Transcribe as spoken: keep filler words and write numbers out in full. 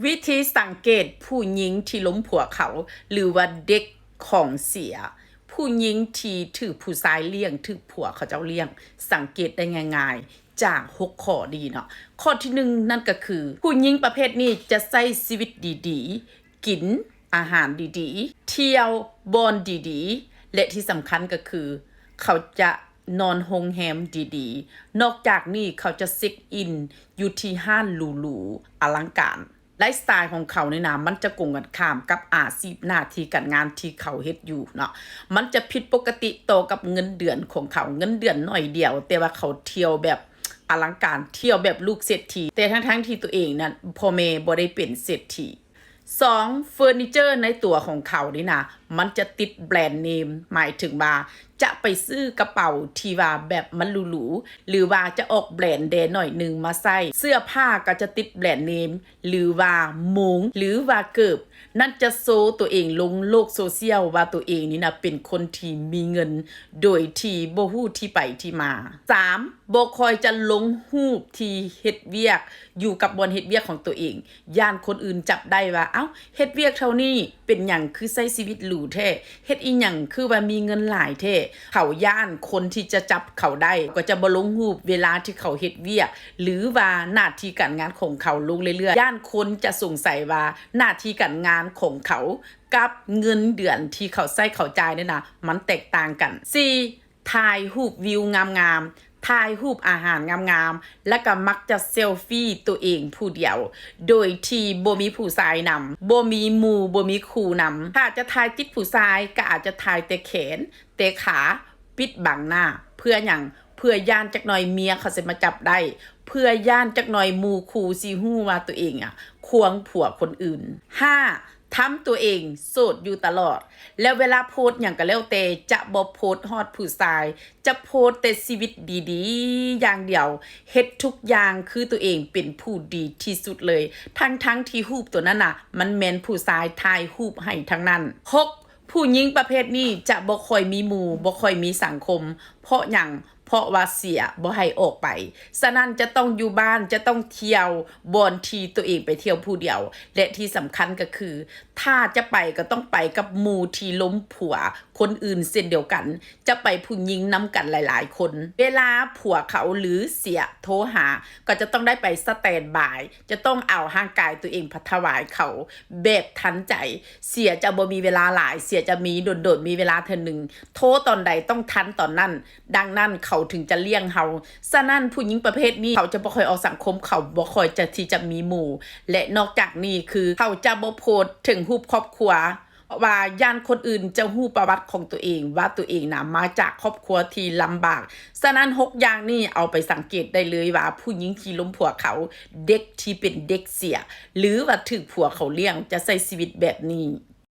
วิธีสังเกตผู้หญิงที่หลงผัวเขา หรือว่าเด็กของเสีย ผู้หญิงที่ถืกผู้ชายเลี้ยง ถืกผัวเขาเจ้าเลี้ยง สังเกตได้ง่ายๆ จากหกข้อนี้เนาะ ข้อที่หนึ่งนั่นก็คือ ผู้หญิงประเภทนี้จะใช้ชีวิตดีๆ กินอาหารดีๆ เที่ยวบ่อนดีๆ และที่สำคัญก็คือ เขาจะนอนโรงแรมดีๆ นอกจากนี้เขาจะเช็คอินอยู่ที่ห้านหรูๆ อลังการ ไลฟ์สไตล์ของเขานี่นะ มันจะกงกันข้ามกับอาชีพหน้าที่การงานที่เขาเฮ็ดอยู่เนาะ มันจะผิดปกติต่อกับเงินเดือนของเขา เงินเดือนน้อยเดียว แต่ว่าเขาเที่ยวแบบอลังการ เที่ยวแบบลูกเศรษฐี แต่ทั้งๆที่ตัวเองนั้นพ่อแม่บ่ได้เป็นเศรษฐี สอง เฟอร์นิเจอร์ในตัวของเขานี่นะ มันจะติดแบรนด์เนม หมายถึงว่าจะไปซื้อกระเป๋าที่ว่าแบบมันหรูๆ หรือว่าจะออกแบรนด์แด่หน่อยหนึ่งมาใส่ เสื้อผ้าก็จะติดแบรนด์เนม หรือว่าโมง หรือว่าเกิบ นั่นจะโชว์ตัวเองลงโลกโซเชียลว่าตัวเองนี่นะเป็นคนที่มีเงิน โดยที่บ่ฮู้ที่ไปที่มา สาม บ่ค่อยจะลงรูปที่เฮ็ดเวียก อยู่กับบ่อนเฮ็ดเวียกของตัวเอง ย้านคนอื่นจับได้ว่า เอ้า เฮ็ดเวียกเท่านี้ เป็นหยังคือใช้ชีวิตหรูแท้ เฮ็ดอีหยังคือว่ามีเงินหลายแท้ เขาย้านคนที่จะจับเขาได้ ก็จะบ่ลงรูปเวลาที่เขาเฮ็ดเวียก หรือว่าหน้าที่การงานของเขาลงเรื่อยๆ ย้านคนจะสงสัยว่าหน้าที่การงานของเขากับเงินเดือนที่เขาใช้เขาจ่ายเนี่ยนะ มันแตกต่างกัน สี่ ถ่ายรูปวิวงามๆ ถ่ายรูปอาหารงามๆ แล้วก็มักจะเซลฟี่ตัวเองผู้เดียว โดยที่บ่มีผู้ชายนำ บ่มีหมู่ บ่มีคู่นำ ถ้าจะถ่ายติดผู้ชายก็อาจจะถ่ายแต่แขน แต่ขา ปิดบังหน้า เพื่อหยัง เพื่อย้านจักหน่อยเมียเขาสิมาจับได้ เพื่อย้านจักหน่อยหมู่คู่สิฮู้ว่าตัวเองอะควงผัวคนอื่น ห้า ทำตัวเองโสดอยู่ตลอด แล้วเวลาโพสต์หยังก็แล้วแต่ จะบ่โพสต์ฮอดผู้ชาย จะโพสต์แต่ชีวิตดีๆ อย่างเดียว เฮ็ดทุกอย่างคือตัวเองเป็นผู้ดีที่สุดเลย ทั้งๆที่รูปตัวนั้นน่ะ มันแม่นผู้ชายถ่ายรูปให้ทั้งนั้น หก ผู้หญิงประเภทนี้จะบ่ค่อยมีหมู่ บ่ค่อยมีสังคม เพราะหยัง เพราะว่าเสียบ่ให้ออกไป ฉะนั้นจะต้องอยู่บ้าน จะต้องเที่ยวบ่อนที่ตัวเองไปเที่ยวผู้เดียว และที่สำคัญก็คือ ถ้าจะไปก็ต้องไปกับหมู่ที่หลงผัวคนอื่นเช่นเดียวกัน จะไปผู้หญิงนำกันหลายๆ คน เวลาผัวเขาหรือเสียโทรหา ก็จะต้องได้ไปสแตนด์บาย จะต้องเอาร่างกายตัวเองไปถวายเขาแบบทันใจ เสียจะบ่มีเวลาหลาย เสียจะมีโดดๆ มีเวลาเทื่อหนึ่ง โทรตอนใดต้องทันตอนนั้น ดังนั้นเขาถึงจะเลี้ยงเฮา ฉะนั้นผู้หญิงประเภทนี้เขาจะบ่ค่อยออกสังคม เขาบ่ค่อยจะที่จะมีหมู่ และนอกจากนี้คือเขาจะบ่โพสต์ถึงรูปครอบครัว เพราะว่าย้านคนอื่นจะฮู้ประวัติของตัวเองว่าตัวเองนะมาจากครอบครัวที่ลำบาก ฉะนั้นหกอย่างนี้เอาไปสังเกตได้เลยว่าผู้หญิงที่หลงผัวเขา เด็กที่เป็นเด็กเสีย หรือว่าถืกผัวเขาเลี้ยงจะใช้ชีวิตแบบนี้